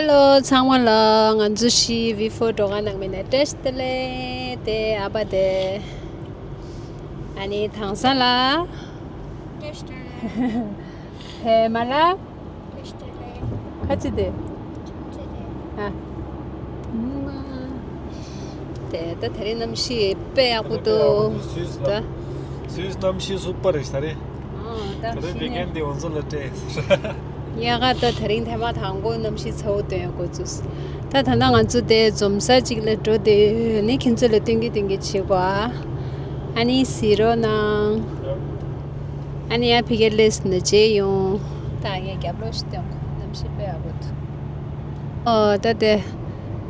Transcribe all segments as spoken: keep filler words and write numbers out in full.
ཧེ་ལོ་ཚང་མ་ལ། ང་ཚོ་ཤི་ཝི་ཧྥོར་འགྲོ་ག་ནང་མི་ནས་བཀྲ་ཤིས་བདེ་ལེགས། དེ་ཨ་ཕ་དེ་ཨ་ནི་དང་ས་ལ་བཀྲ་ཤིས་བདེ་ལེགས། ཧེ་མ་ལ་བཀྲ་ཤིས་བདེ་ལེགས། ཁ་ཅི་དེ། ཁ་ཅི་དེ། ཨ། དེ་ད་དེ་རིང་གནམ་གཤིས་དཔེ་ཡག་པོ་འདུག་ད། སུད་སི་གནམ་གཤིས་སུ་པར་རེད་ད་རེད། ཨོ་ད་ད་རེད་བི་ཀན་དེ་ང་ཚོ་ལ་སྤྲད། ཡ་ག་ད་དེ་རིང་ཐེངས་མ་དང་པོ་གནམ་གཤིས་ཚ་བོ་སྟོན་ཡོད་འགོ་ཚུགས། ད་ད་ལྟ་ང་ཚོ་དེ་འཛོམས་ས་གཅིག་ལ་འགྲོ་དེ་ནི་ཁྱེད་ཚོ་ལ་སྟོན་གི་སྟོན་གི་བྱེད་དགོས་ཨ། ཨ་ནི་གཟིགས་རོགས་གནང་། ཨ་ནི་ཡ་ཕ་གིར་སླེབས་ཟིན་ན་མཇལ་ཡོང་། ད་ངས་རྒྱབ་ལོགས་ཤིག་སྟོན་གོ་གནམ་གཤིས་དཔེ་ཡག་པོ་འདུག་ཨོ་ད་དེ།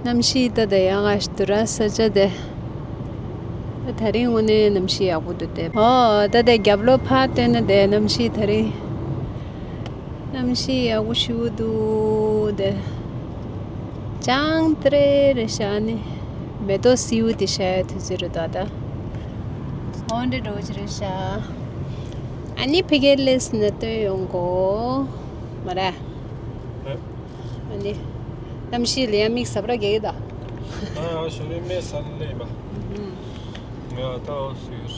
གནམ་གཤིས་ད་དེ་ཡག་ག་ཞིག་འདུག་ར་ས་ཆ་དེ། ད་དེ་རིང་དངོས་གནས་གནམ་གཤིས་ཡག་པོ་འདུག་དེ། ཨོ་ད་དེ་རྒྱབ་ལོགས་ཕར་སྟོན་ན་དེ་གནམ་གཤིས་དེ་རིང་། གནམ་གཤིས་ཡག་པོ་ཞེ་པོ་འདུག་དེ། ཅང་ཏྲེ་རེད་ཤག་ཨ་ནི། མེ་ཏོག་སེར་པོ་དེ་ཤར་ཡ་དུས་ཚོད་རེད་ད་ད། འོ་འདྲ་འགྲོ་གི་རེད་ཤག་ཨ་ནི་ཕ་གིར་སླེབས་ཟིན་ན་སྟོན་ཡོང་གོ་མ་རེད། ཨ་ནི། གནམ་གཤིས་ལ་ཡང་དམིགས་བསལ་ར་རྒྱག་གི་ད། ཨ་ཨ་ཞོ་ནི་མེ་སན་ལེ་མ། ང་ད་འོ་སུ་ཡོད།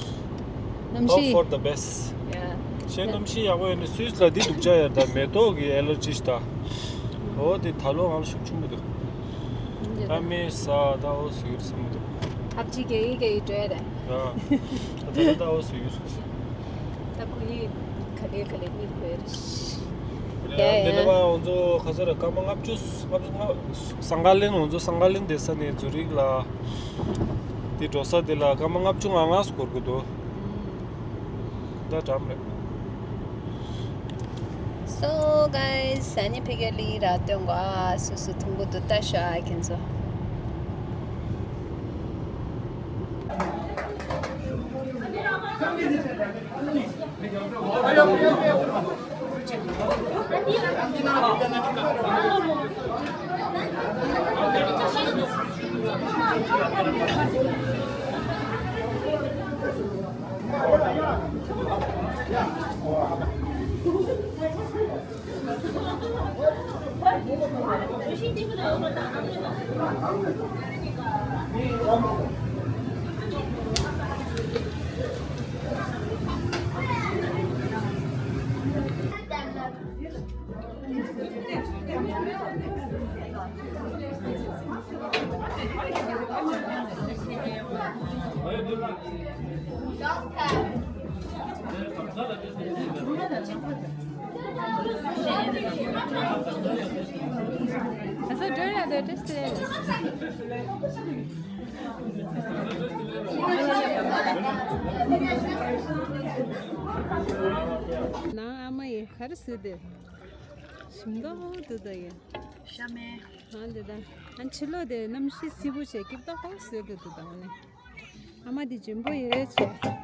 གནམ་Hope གཤིས། For the best. Yeah. ཤེས་གནམ་གཤིས་ཡག་པོ་ཡོད་ནི་སུད་སི་ལ་འདི་སྡུག་ཅག་ཡོད་ད་མེ་ཏོག་གི་ཨེ་ལར་ཇི་ཞིག་ད། འོ་དེ་ད་ལོ་ང་ལ་ཤུགས་ཆེན་པོ་འདུག་ད་མེ་ས་ད་འོ་སུ་ཡོད་བསམ་གི་འདུག་ཐབས་ཅིག་གེ་ཡི་གེ་ཡི་བྲོས་རེད། ཡ། ད་ད་ད་འོ་སུ་ཡོད། ད་ཁོ་ཡི་ག་ལེ་ག་ལེ་མི་ཁོ་ཡ་རེད། ཡ་ཡ། འདི་ནས་མ་ང་ཚོ་ཁ་ས་ར་སྐར་མ་ལྔ་བཅུ་ལྔ་བཅུ་ལྔ་སང་ག་ལིན་ང་ཚོ་སང་ག་ལིན་བསྡད་ས་ནས་ཛུ་རིག་ལ་དེ་འགྲོ་ས་དེ་ལ་སྐར་མ་ལྔ་བཅུ་ང་ལྔ་སུ་འགོར་གི་འདུག་ད་འགྲམ་རེད། So guys, ཨ་ནི་ཕ་གིར་སླེབས་ར་སྟོན་གོ་ཨ་སུ་སུ་ཐུང་པོ་འདུག་ལྟ་ཤོག་ཨ་ཁྱེད་ཚོ། ནང་ཨ་མ་ཡིས་ག་རེ་བཟོས་ཏེ། ཞིམ་མདོག་ཏུ་ད་ཡིན། ཤ་མེད། ཨ་འདི་ད། ཨ་ཕྱི་ལོགས་དེ་གནམ་གཤིས་བསིལ་པོ་བྱས་སྐྱིད་ཏོག་ཏོག་བཟོས་ཏེ་འདུག་ད་ཨ་ནི། ཨ་མ་འདི་འཇོན་པོ་ཡོད་བྱས།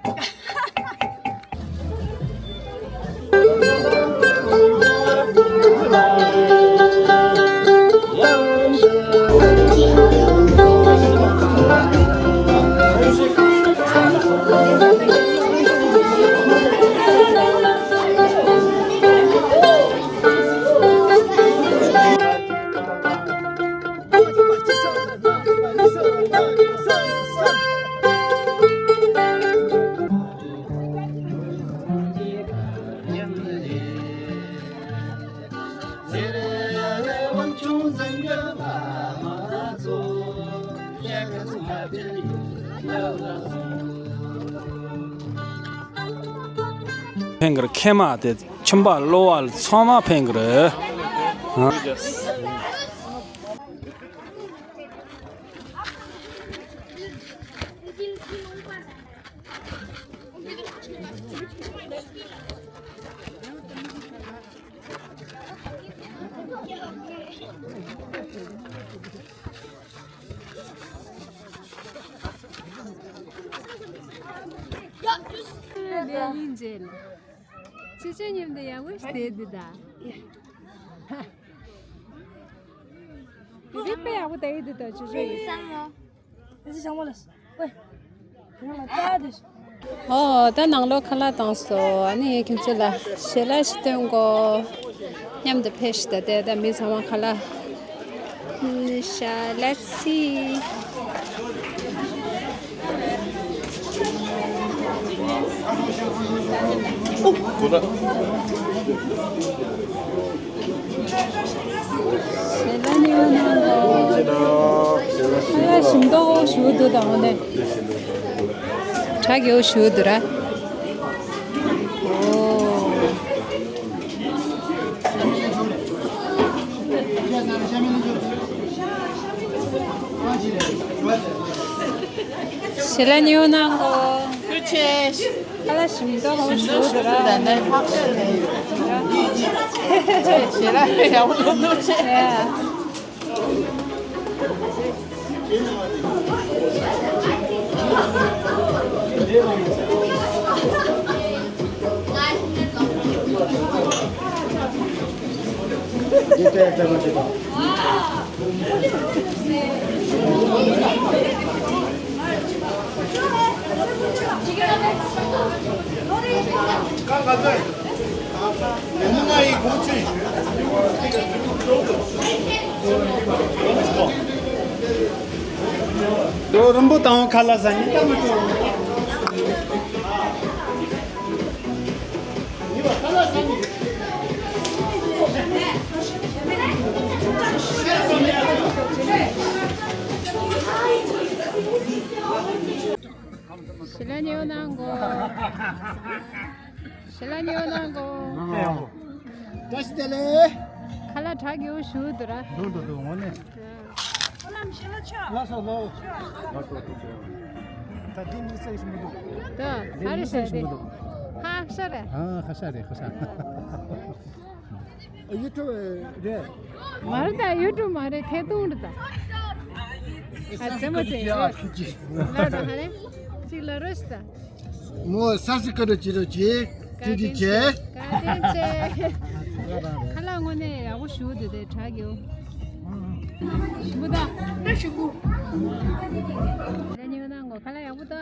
ཕེང་གར་ཁེ་མ་དེ་ཁྱིམ་པ་གློ་བ་ཚང་མ་ཕེང་གར། ལས་ཡིན་མཇལ། ཅི་ཅི་མཉམ་དུ་ཡག་པོ་ཞིག་བསྡད་འདུག་ད། དེ་དཔེ་ཡག་པོ་བསྡད་ཡོད་འདུག་ད་ཅི་ཅི་ཡིན། ཨོ་ད་ནང་ལོགས་ཁ་ལག་བཏང་སོང་། ཨ་ནི་ཁྱེད་ཚོ་ལ་ཞལ་ལག་ཞིག་སྟོན་གོ་མཉམ་དུ་ཕེབས་ཤིག་ད་དེ་ད་མི་ཚང་མ་ཁ་ལག་ Let's see. ཞལ་ལག་ཉོ་ན་ལོ། ཨ་ཡ་ཞིམ་མདོག་ཞུ་འདུག་དང་ནས། དྲ་རྒྱའོ་ཞུ་འདུག་ར། ཨོ། ཞལ་ལག་ཉོ་ན་ལོ། ཁ་ལག་ཞིམ་མདོག་ཞུ་འདུག་ར། ཞལ་ལག་ཡག་པོ་འདུག་ཅེས། ལོ་རིན་པོ་དང་ཁ་ལག་ཟ་ནི་ད་མི་སྤྲོ། ཞལ་ལག་ཉོ་གནང་གོ། ཞལ་ལག་ཉོ་གནང་གོ། བཀྲ་ཤིས་བདེ་ལེགས། ཁ་ལག་དྲ་རྒྱའོ་ཞུ་འདུག་ར། འདུག་འདུག་འདུག་ངོ་ནས། ལགས་སོ་ལགས། ལགས་སོ་ལགས། ད་འདི་མི་སེ་ཞིག་མི་འདུག་ད་ཧ་རེ་ཤ་རེ། ཧ་ཤ་རེ། ཧ་ཤ་རེ་ཧ་ཤ། ཡུ་ཊུབ་རེད། མ་རེད་ད་ཡུ་ཊུབ་མ་རེད་ཐད་གཏོང་རེད་ད། ཨ་ཙེ་མོ་ཙེ་རེད། ལ་ད་ཧ་རེ། གཅིག་ལ་རོ་ཤི་ད། མོ་ས་སི་ཀ་རོ་ཅི་རོ་ཅི། ཀྲི་ཀྲི་ཅེ། བཀའ་དྲིན་ཆེ། ཁ་ལག་དངོས་གནས་ཡག་པོ་ཞུ་འདུག་དེ་དྲ་རྒྱའོ། ཞུ་ད། ཞུ་གུ། ལ་ཉོ་གནང་གོ། ཁ་ལག་ཡག་པོ་ད།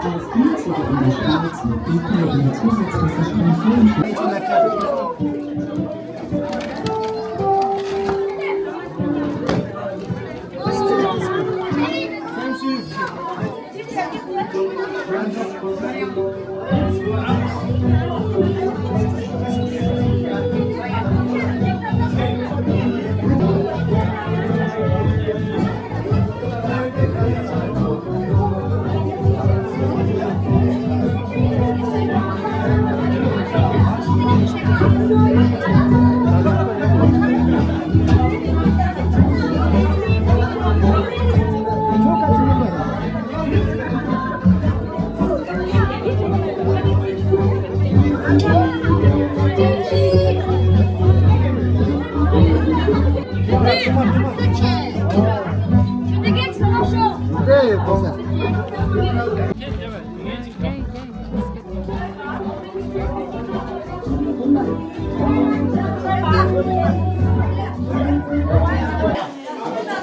Als einzige in der Schweiz mit Beta- oder Zusatzversicherung.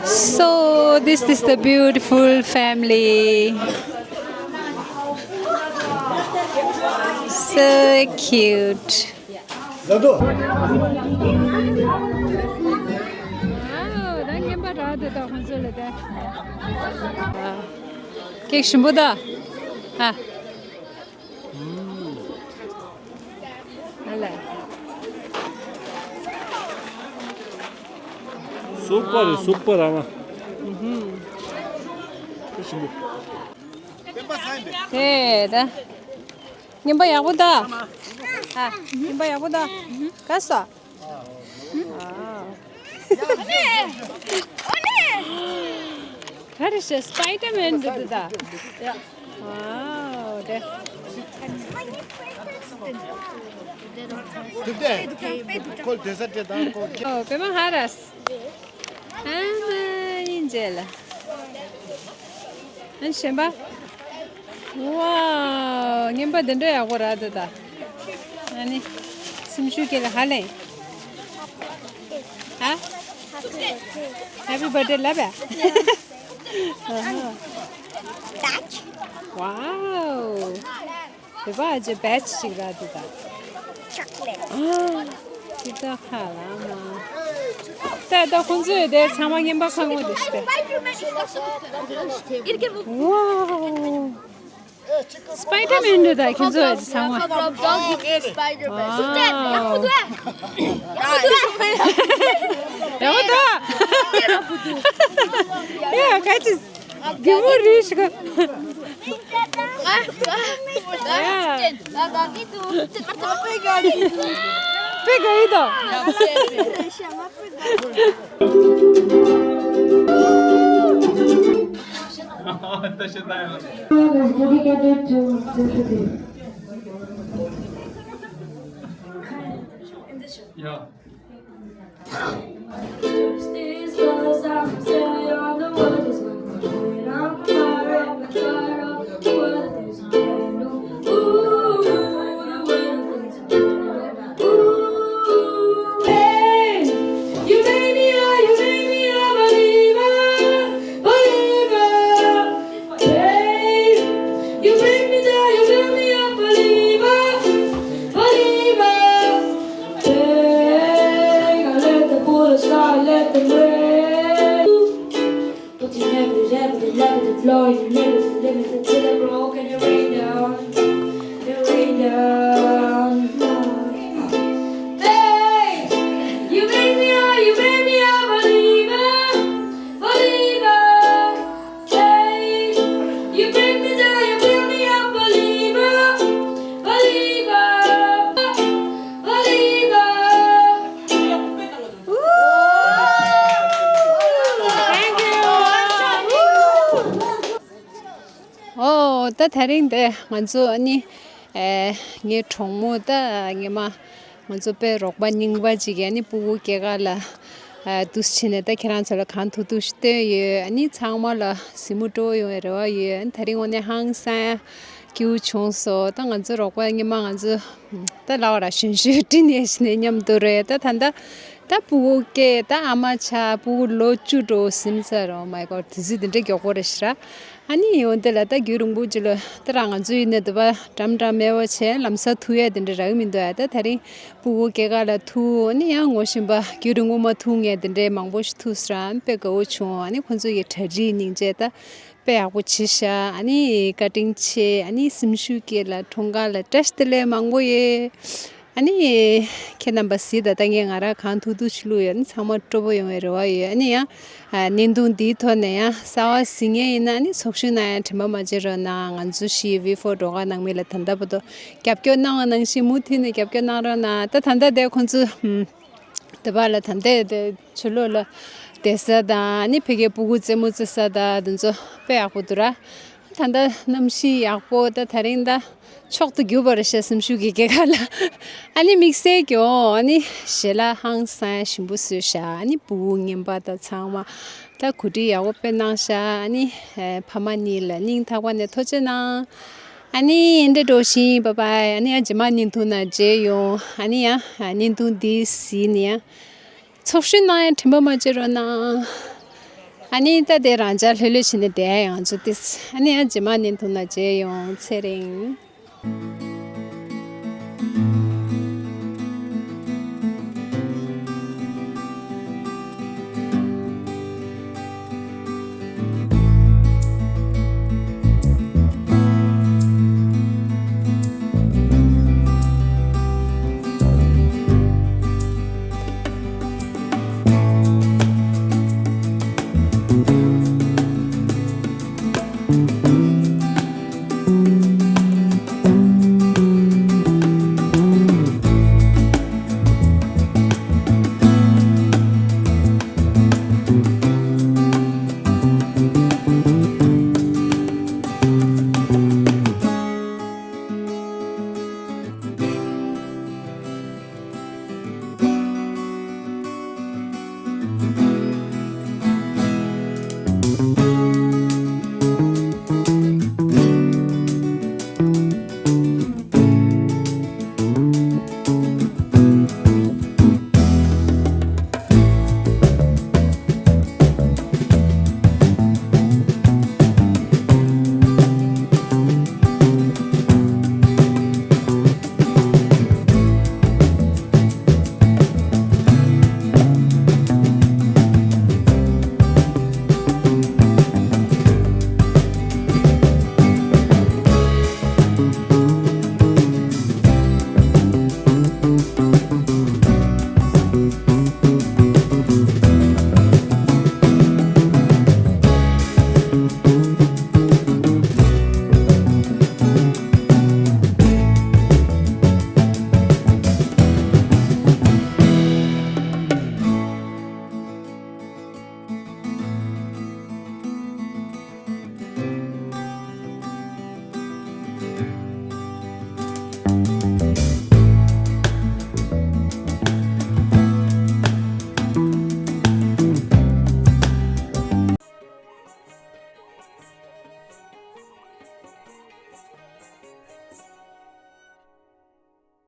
So, this is the beautiful family. So cute. Wow, ད་རྔན་པ་རག་འདུག་ད་ཁོང་ཚོ་ལ་ད། ཀེག་ཞིམ་པོ་ད། ཨ། ཨ་ལ། སུ་པར་སུ་པར་ཨ་མ། ཧུམ། ཀེག་ཞིམ་པོ། དེ་ད། རྔན་པ་ཡག་པོ་ད། ཨ། རྔན་པ་ཡག་པོ་ད། ག་ས། ག་རེ་ཤེས། སྤའི་ཌར་མེན་འདུག་ད། ཝའོ་དེ། ཨོ་པད་མ་ཧ་ར་སི། ཨ་མ་ཡིན་རྗེས་ལ། ཨ་ནི་གཞན་པ། ཝའོ། རྔན་པ་འདི་འདྲ་ཡག་པོ་རག་འདུག་ད། ཨ་ནི། སེམས་ཤུགས་སྐྱེད་ལ་ཧ་ལས། ཧ། ཧེ་པི་བྷར་ཐི་ཌེ་ལབ་ཡ། ཨ་ཧ། ཝའོ། བོད་པ་ཨ་ཅེ་བེ་ཆི་ཅིག་རག་འདུག་ད། ཅོག་ལེ་ཊི། ཨ། ཅི་ད་ཁ་ལ་མ། ད་ད་ཁོང་ཚོས་དེ་ཚང་མ་རྔན་པ་ཁ་ངོ་དེ་ཤི་ཏེ། ཝའོ། སྤའི་ཌར་མེན་འདུག་ད་ཁྱེད་ཚོ་ཨ་ཅེ་ཚང་མ། From dog to Spider-Man. ཝའོ། ཡག་པོ་འདུག་ཡ་ཁ་ཅིག་རྒྱུ་མོ་རིགས་ཤིག་དཔེ་དགའ་ཡིན་ད། Yeah. You build me up, believer, believer, believer. ཨོ། ད་དེ་རིང་དེ་ང་ཚོ་ཨ་ནི་ཨེ་ངའི་གྲོགས་མོ་ད་ངེད་མ་ང་ཚོ་དཔེ་རོགས་པ་རྙིང་པ་ཅིག་གིས་ཨ་ནི་སྤུ་གུ་སྐྱེས་སྐར་ལ་ཨ་འདུག་སེ་བྱས་ནས། ད་ཁྱེད་རང་ཚོ་ལ་གང་ཐུབ་ཐུབ་ཞིག་སྟོན་ཡོད། ཨ་ནི་ཚང་མ་ལ་གཟིགས་མོ་སྤྲོ་པོ་ཡོང་བའི་རེ་བ་ཡོད། ཨ་ནི་དེ་རིང་དངོས་གནས་ཧང་སང་སྐྱིད་པོ་བྱུང་སོང་། ད་ང་ཚོ་རོགས་པ་སྔོན་མ་ང་ཚོ་ད་ལབ་པ་ར་གཞོན་གཞོན་སྤྲིན་ཡས་བྱས་ནས་མཉམ་དུ་རེད། ད་ད་ལྟ་ད་སྤུ་གུ་སྐྱེས། ད་ཨ་མ་ཆགས། སྤུ་གུ་ལོ་བཅུ་འགྲོ་ཟིན་ཚར། Oh my God། དུས་ཚོད་འདི་འདྲ་མགྱོགས་པོ་རེད་ཤག་ཨ་ནི་ཡོང་དེ་ལ་ད་རྒྱུན་རིང་པོ་ཅིག་ལ་ད་རང་ང་ཚོ་ཡིན་ནའི་དུ་བ་འགྲམ་འགྲམ་མེད་པ་བྱས། ལམ་སང་ཐུག་ཡས་དེ་འདྲ་རག་གི་མི་འདུག་ཨ། ད་དེ་རིང་སྤུ་གུ་སྐྱེས་སྐར་ལ་ཐུག་ཨ་ནི་ཡང་ངོ་ཤེས་པ་རྒྱུན་རིང་པོ་མ་ཐུག་མཁན་དེ་འདྲའི་མང་པོ་ཞིག་ཐུག་སོང་། དཔེ་དགའ་པོ་བྱུང་། ཨ་ནི་ཁོང་ཚོ་ཡི་གྲ་སྒྲིག་སྙིང་རྗེ་ད་དཔེ་ཡག་པོ་བྱས་ཤག་ཨ་ནི་བཀའ་དྲིན་ཆེ། ཨ་ནི་སེམས་ཤུགས་སྐྱེད་ལ་འཁྲུངས་སྐར་ལ་བཀྲ་ཤིས་བདེ་ལེགས་མང་པོ་ཡོད། ཨ་ནི་ཁྱེད་རྣམ་པ་གཟིགས་དང་། ད་ངས་ང་རང་གང་ཐུབ་ཐུབ་ཅིག་བླུགས་ཡོད། ཨ་ནི་ཚང་མ་སྤྲོ་པོ་ཡོང་བའི་རེ་བ་ཡོད། ཨ་ནི་ཡང་ཨ་བརྙན་ཐུང་འདིའི་ཐོག་ནས་ཡང་གསར་པ་གཟིགས་མཁན་ཡིན་ན་ཨ་ནི་ཚོགས་ཞུགས་གནང་ཡ་དྲན་པ་མ་བརྗེད་རོགས་གནང་། ང་ཚོ་བཞི་བི་ཕོར་སྒྲོལ་དཀར་ནང་མི་ལ་ད་ལྟ་བར་དུ་རྒྱབ་སྐྱོར་གནང་བ་ནང་བཞིན་མུ་མཐུད་ནས་རྒྱབ་སྐྱོར་གནང་རོགས་གནང་། ད་ད་ལྟ་དེ་ཁོང་ཚོ་ཨམ། དེ་བ་ལ་ད་ལྟ་དེ་ཕྱི་ལོགས་ལ་བསྡད་ས་དང་། ཨ་ནི་ཕ་གིའི་སྤུ་གུ་རྩེད་མོ་རྩེ་ས་དང་། དེ་ཚོ་དཔེ་ཡག་པོ་འདུག་ར། ད་ལྟ་གནམ་གཤིས་ཡག་པོ། ད་དེ་རིང་ད་མཆོག་ཏུ་གྱུར་པ་རེད་ཤག་སེམས་ཤུགས་ཀྱི་སྐྱེས་སྐར་ལ། ཨ་ནི་དམིགས་བསལ་གྱི་ཨོ་ཨ་ནི་ཞལ་ལག་ཧང་སང་ཞིམ་པོ་བཟོས་ཤག་ཨ་ནི་སྤུ་གུ་རྔན་པ་དང་ཚང་མ་ད་གོ་སྒྲིག་ཡག་པོ་དཔེ་གནང་ཤག་ཨ་ནི་ཨེ་ཕ་མ་གཉིས་ལ་སྙིང་ཐག་པ་ནས་ཐུགས་རྗེ་གནང་། ཨ་ནི་འདྲ་འགྲོ་ཞིང་། བྷའི་བྷའི། ཨ་ནི་ཨ་རྗེས་མ་བརྙན་ཐུང་ནང་མཇལ་ཡོང་། ཨ་ནི་ཡང་བརྙན་ཐུང་འདི་གཟིགས་ནས་ཡང་ཚོགས་ཞུགས་གནང་ཡ་དྲན་པ་མ་བརྗེད་རོགས་གནང་། ཨ་ནི་ད་དེ་རང་ཅག་ལྷོད་ལྷོད་བྱས་ནས་བསྡད་ཡ་ཡང་ཚོ་ཏིས། ཨ་ནི་ཡང་རྗེས་མ་བརྙན་ཐུང་ནང་མཇལ་ཡོང་། ཚེ་རིང་།